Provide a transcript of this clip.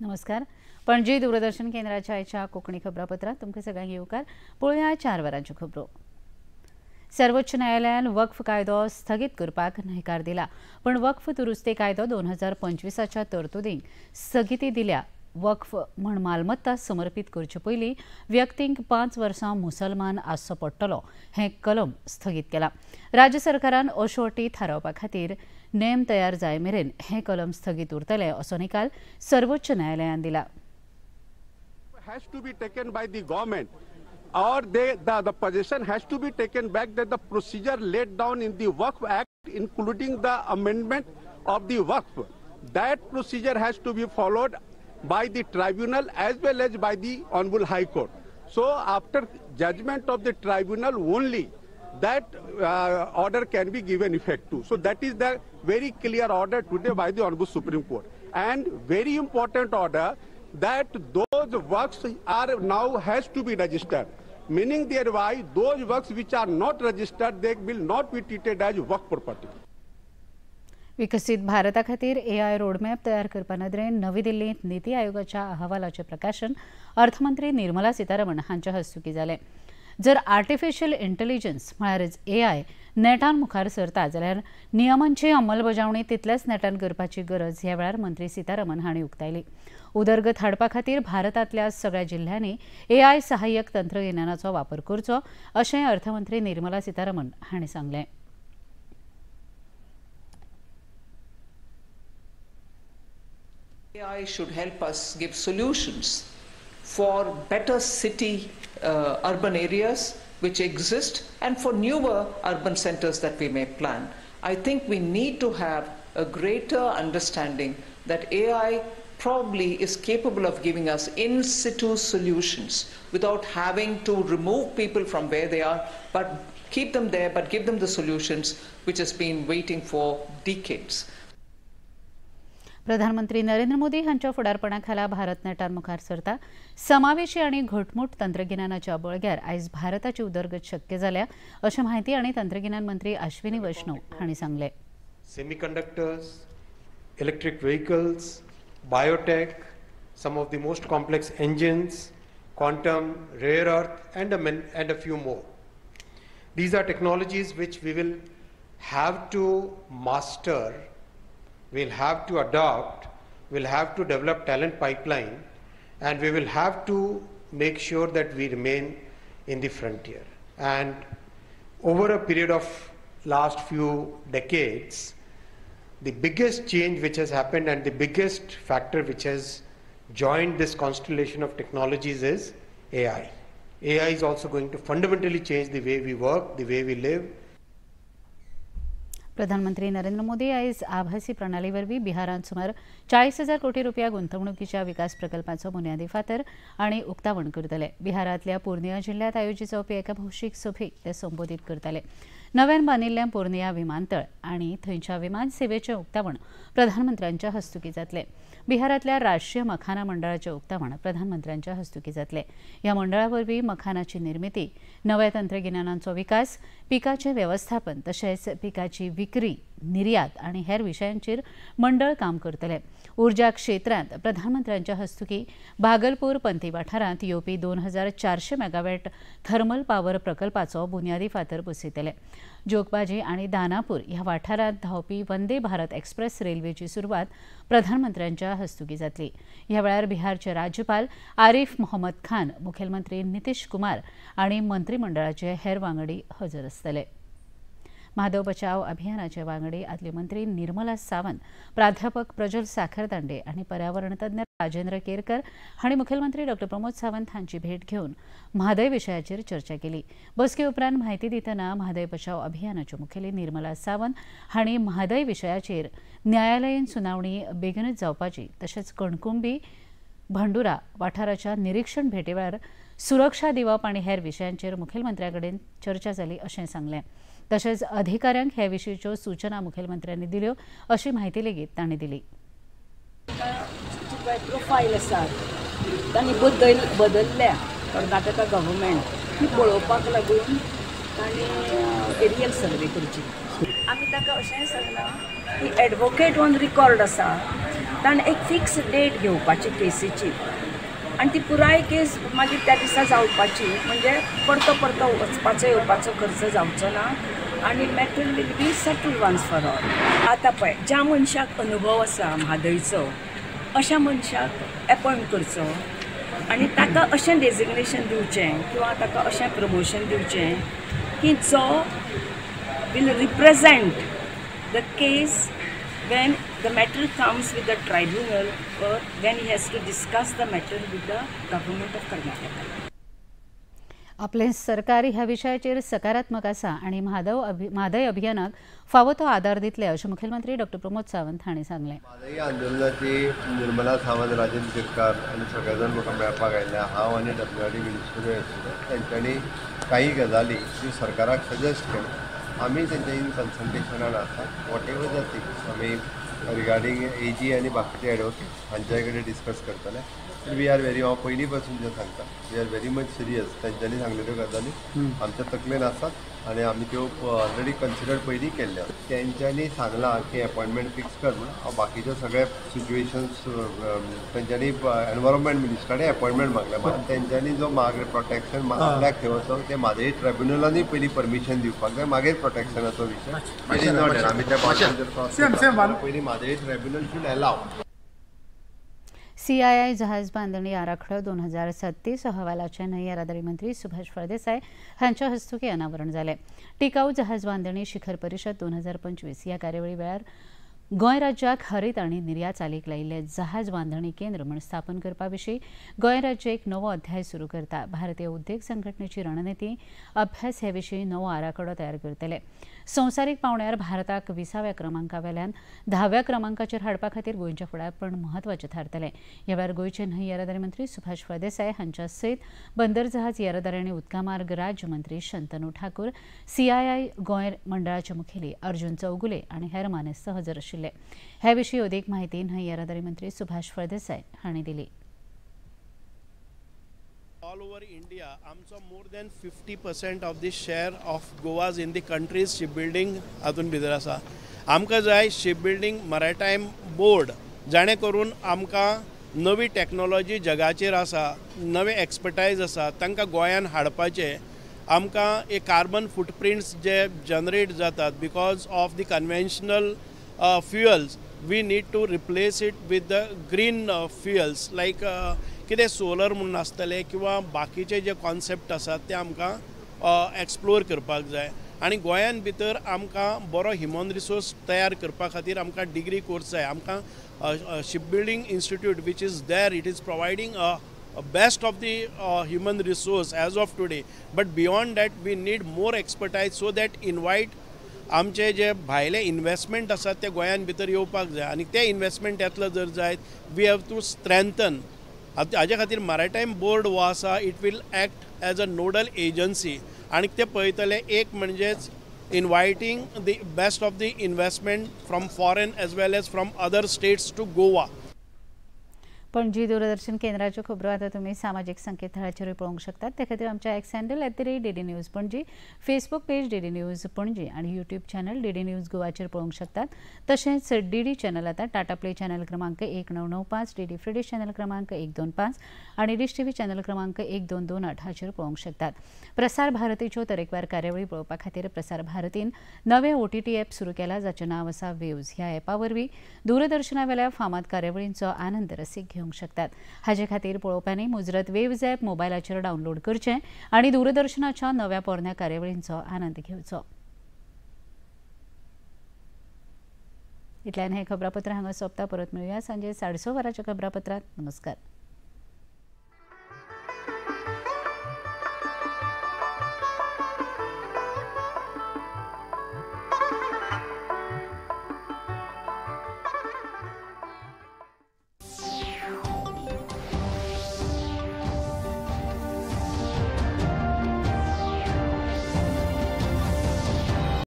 नमस्कार. पणजी दूरदर्शन केंद्राच्या आयच्या कोंकणी खबरापत्रांत तुमकां सगळ्यांक येवकार. पळोवया 4 वरांच्यो खबरो. सर्वोच्च न्यायालयान वक्फ कायदो स्थगीत करपाक न्हयकार दिला, पण वक्फ दुरुस्ती कायदो 2025च्या तरतुदींक स्थगिती दिल्या. वक्फ म्हण मालमत्ता समर्पित करचे पयलीं व्यक्तींक 5 वर्सां मुसलमान आसचो पडटलो हें कलम स्थगीत केलां. राज्य सरकारान अश्यो अटी थारावपा खातीर नेम तयार जाय मेरेन हें कलम स्थगीत उरतलें असो निकाल सर्वोच्च न्यायालयान दिला. Has to be taken by the government or the position has to be taken back that the procedure laid down in the Waqf Act, including the amendment of the Waqf, that procedure has to be followed by the tribunal as well as by the Honorable High Court. So after judgment of the tribunal only that order can be given effect to. So that is the very clear order today by the Honorable Supreme Court. And very important order that those works are now has to be registered, meaning thereby those works which are not registered, they will not be treated as work property. विकसित भारता खातीर AI roadmap तयार करपा नदरेन नवी दिल्लींत नीती आयोगाच्या अहवालाचें प्रकाशन अर्थमंत्री निर्मला सीतारमण हांच्या हस्तुकीं जालें. जर आर्टिफिशियल इंटेलिजन्स म्हळ्यारच एआय नेटान मुखार सरता जाल्यार नियमांची अंमलबजावणी तितल्याच नेटान करपाची गरज ह्या वेळार मंत्री सीतारमण हांणी उक्तायली. उदरगत हाडपा खातीर भारतांतल्या सगळ्या जिल्ह्यांनी एआय सहाय्यक तंत्रगिन्यानाचो वापर करचो अशें अर्थमंत्री निर्मला सीतारमण हांणी सांगलें. AI should help us give solutions for better city urban areas which exist and for newer urban centers that we may plan. I think we need to have a greater understanding that AI probably is capable of giving us in situ solutions without having to remove people from where they are, but keep them there, but give them the solutions which has been waiting for decades. प्रधानमंत्री नरेंद्र मोदी हांच्या फुडारपणाखाला भारत नेटान मुखार सरता. समावेशी आनी घटमूट तंत्रगिन्यानाच्या बळग्यार आयज भारताची उदरगत शक्य जाल्या अशें म्हायती आनी तंत्रगिन्यान मंत्री अश्विनी वैष्णव हांणी सांगलें. Semiconductors, electric vehicles, biotech, some of the most complex engines, quantum, rare earth and a few more. These are technologies which we will have to master, we'll have to adopt, we'll have to develop talent pipeline, and we will have to make sure that we remain in the frontier. And over a period of last few decades, the biggest change which has happened and the biggest factor which has joined this constellation of technologies is AI. AI is also going to fundamentally change the way we work, the way we live. प्रधानमंत्री नरेंद्र मोदी आयज आभासी प्रणाली वरवीं बिहारांत सुमार 40,000 कोटी रुपया गुंतवणुकीच्या विकास प्रकल्पाचो बुन्यादी फातर आनी उक्तावण करतले. बिहारांतल्या पूर्णिया जिल्ह्यांत आयोजीत जावपी एका भौशीक सभेक ते संबोधीत करतले. नव्यान बांदिल्ल्या पूर्णिया विमानतळ आनी थंयच्या विमान सेवेचें उक्तावण प्रधानमंत्र्यांच्या हस्तुकीं जातलें. बिहारांतल्या राष्ट्रीय मखाना मंडळाचें उक्तावण प्रधानमंत्र्यांच्या हस्तुकीं जातलें. ह्या मंडळा वरवीं मखानाची निर्मिती, नव्या तंत्रगिन्यानाचो विकास, पिकाचें वेवस्थापन तशेंच पिकाची विक्री, निर्यात आनी हेर विशयांचेर मंडळ काम करतले. ऊर्जा क्षेत्रांत प्रधानमंत्र्यांच्या हस्तुकीं भागलपूर पंथी वाठारांत येवपी 2400 मेगावॅट थर्मल पावर प्रकल्पाचो बुन्यादी फातर बसयतले. जोगबाजी आनी दानापूर ह्या वाठारांत धांवपी वंदे भारत एक्सप्रेस रेल्वेची सुरवात प्रधानमंत्र्यांच्या हस्तुकीं जातली. ह्या वेळार बिहारचे राज्यपाल आरिफ मोहम्मद खान, मुखेलमंत्री नितीश कुमार आनी मंत्रिमंडळाचे हेर वांगडी हजर आसतले. म्हादय बचाव अभियानाचे वांगडी आदले मंत्री निर्मला सावंत, प्राध्यापक प्रजल साखरदांडे आनी पर्यावरण तज्ञ राजेंद्र केरकर हांणी मुखेलमंत्री डॉ प्रमोद सावंत हांची भेट घेवन म्हादय विशयाचेर चर्चा केली. बसके उपरांत म्हायती दितना म्हादय बचाव अभियानाच्यो मुखेली निर्मला सावंत हांणी म्हादय विशयाचेर न्यायालयीन सुनावणी बेगीनच जावपाची तशेंच कणकुंबी भांडुरा वाठाराच्या निरीक्षण भेटेवेळार सुरक्षा दिवप आनी हेर विशयांचेर मुखेलमंत्र्या कडेन चर्चा जाली अशें सांगलें. तशेंच अधिकाऱ्यांक हे विशींच्यो सूचना मुखेलमंत्र्यांनी दिल्यो अशी म्हायती लेगीत तांणी दिली. प्रोफायल आसात तांणी बदलल्या कर्नाटका गव्हर्मेंट ती पळोवपाक लागून तांणी एरियल सर्वे करची. आमी ताका अशेंय सांगलां की एडवोकेट ऑन रिकॉर्ड आसा ताणें एक फिक्स डेट घेवपाची केसीची आनी ती पुराय केस मागीर त्या दिसा जावपाची, म्हणजे परतो परतो वचपाचो येवपाचो खर्च जावचो ना आनी matter will be settle once for all. आतां पळय, ज्या मनशाक अनुभव आसा म्हादयचो अशा मनशाक एपॉयंट करचो आनी ताका अशें डेजिग्नेशन दिवचें किंवा ताका अशें प्रमोशन दिवचें की जो will represent the case when the matter comes with the tribunal or when he has to discuss the matter with the government of Karnataka. आपले सरकार ह्या विशयाचेर सकारात्मक आसा आनी म्हादय अभियानाक फावो तो आदार दितले अशें मुखेलमंत्री डॉक्टर प्रमोद सावंत हांणी सांगलें. म्हादय आंदोलनाची निर्मला सावंत, राजेंद्र शिरकार आनी सगळे जाण म्हाका मेळपाक आयिल्ले. हांव आनी डब्ल्यू आर डी मिनिस्टरूय आशिल्ले. तेंच्यांनी काही गजाली ज्यो सरकाराक सजेस्ट केल्यो, आमी तेंच्या इन कन्सल्टेशनान आसा. What ever the things आमी रिगार्डींग ए जी आनी बाकीचे एडवोकेट्स हांच्या कडेन डिस्कस करतले. We are very, हांव पयलीं पासून जें सांगता, we are very much serious. तेंच्यांनी सांगलेल्यो गजाली आमच्या तकलेन आसात आनी आमी त्यो ऑलरेडी कन्सिडर पयलीं केल्ल्यो. तेंच्यांनी सांगलां की एपॉयंटमेंट फिक्स कर म्हूण. हांव बाकीचे सगळे सिच्युएशन्स तेंच्यांनी एनवायरमेंट मिनिस्टरान एपॉयंटमेंट मागल्या. तेंच्यांनी जो मागीर प्रोटेक्शन आपल्याक थंय वचोंक ते म्हादय ट्रायब्युनलांनी पयलीं परमिशन दिवपाक जाय, मागीर प्रोटेक्शनाचो विशय. It is not आमी त्या पयलीं Mhadei tribunal should allow. CII जहाज बांदणी आराखडो 2037 अहवालाचे न्हय येरादारी मंत्री सुभाष फळदेसाय हांच्या हस्तुकीं अनावरण जालें. टिकाऊ जहाज बांदणी शिखर परिशद 2025 ह्या कार्यावळी वेळार गोंय राज्याक हरीत आनी निर्यात चालीक लायिल्ले जहाज बांदणी केंद्र म्हूण स्थापन करपा विशीं गोंय राज्य एक नवो अध्याय सुरू करता. भारतीय उद्देग संघटनेची रणनिती अभ्यास हे विशीं नवो आराखडो तयार करतले. संवसारीक पावंड्यार भारताक 20व्या क्रमांका वेल्यान 10व्या क्रमांकाचेर हाडपा खातीर गोंयच्या फुडारपण म्हत्वाचें थारतलें. ह्या वेळार गोंयचे न्हय येरादारी मंत्री सुभाष फळदेसाय हांच्या सयत बंदर जहाज येरादारी आनी उदका मार्ग राज्य मंत्री शंतनू ठाकूर, सीआयआय गोंय मंडळाचे मुखेली अर्जुन चौगुले आनी हेर मानेस्त हजर आशिल्ले. हे विशीं अदीक म्हायती न्हय येरादारी मंत्री सुभाष फळदेसाय हांणी दिली. ऑल ओवर इंडिया आमचो more than 50% of the share of Goa's in the country's ship building हातून भितर आसा. आमकां जाय शिप बिल्डींग मराटायम बोर्ड, जाणें करून आमकां नवी टॅक्नोलॉजी जगाचेर आसा, नवे एक्सपर्टायज आसा, तांकां गोंयान हाडपाचें. आमकां एक कार्बन फुटप्रिंट्स जे जनरेट जातात because of the conventional fuels, we need to replace it with the green fuels like कितें सोलर म्हणून आसतलें किंवा बाकीचे जे कॉन्सेप्ट आसात ते आमकां एक्सप्लोर करपाक जाय. आनी गोंयान भितर आमकां बरो ह्युमन रिसोर्स तयार करपा खातीर आमकां डिग्री कोर्स जाय. आमकां ship building institute which is there, it is providing best of the human resource as of today, but beyond that we need more expertise so that invite आमचे जे भायले investment आसात ते गोंयान भितर येवपाक जाय. आनी ते इन्वेस्टमेंट येतलो जर जायत we have to strengthen. हाजे खातीर मराटायम बोर्ड हो आसा, it will act as a nodal agency आनी ते पळयतले एक म्हणजेच inviting the best of the investment from foreign as well as from other states to Goa. Panaji Doordarshan केंद्राच्यो खबरो आतां तुमी सामाजीक संकेतथळाचेरूय पळोवंक शकतात. ते खातीर आमच्या X handle @DD News Panaji, Facebook page DD News Panaji आनी यूट्यूब चॅनल डीडी न्यूज गोवाचेर पळोवंक शकतात. तशेंच डीडी चॅनल आतां टाटा प्ले चॅनल क्रमांक 1995, डीडी फ्री चॅनल क्रमांक 125 आनी डिश टीव्ही चॅनल क्रमांक 1228 हाचेर पळोवंक शकतात. प्रसार भारतीच्यो तरेकवार कार्यावळी पळोवपा खातीर प्रसार भारतीन नवे OTT app सुरू केला, जाचें नांव आसा वेव्ज. ह्या ॲपा वरवीं दूरदर्शना वेल्या फामाद कार्यावळींचो आनंद रसीक घेवंक शकतात. हाजे खातीर पळोवप्यांनी मुजरत वेव्ज ॲप मोबायलाचेर डावनलोड करचें आनी दूरदर्शनाच्या नव्या पोरण्या कार्यावळींचो आनंद घेवचो. इतल्यान हें खबरापत्र हांगा सोंपता. परत मेळुया सांजे 6:30 वरांच्या खबरापत्रांत. नमस्कार.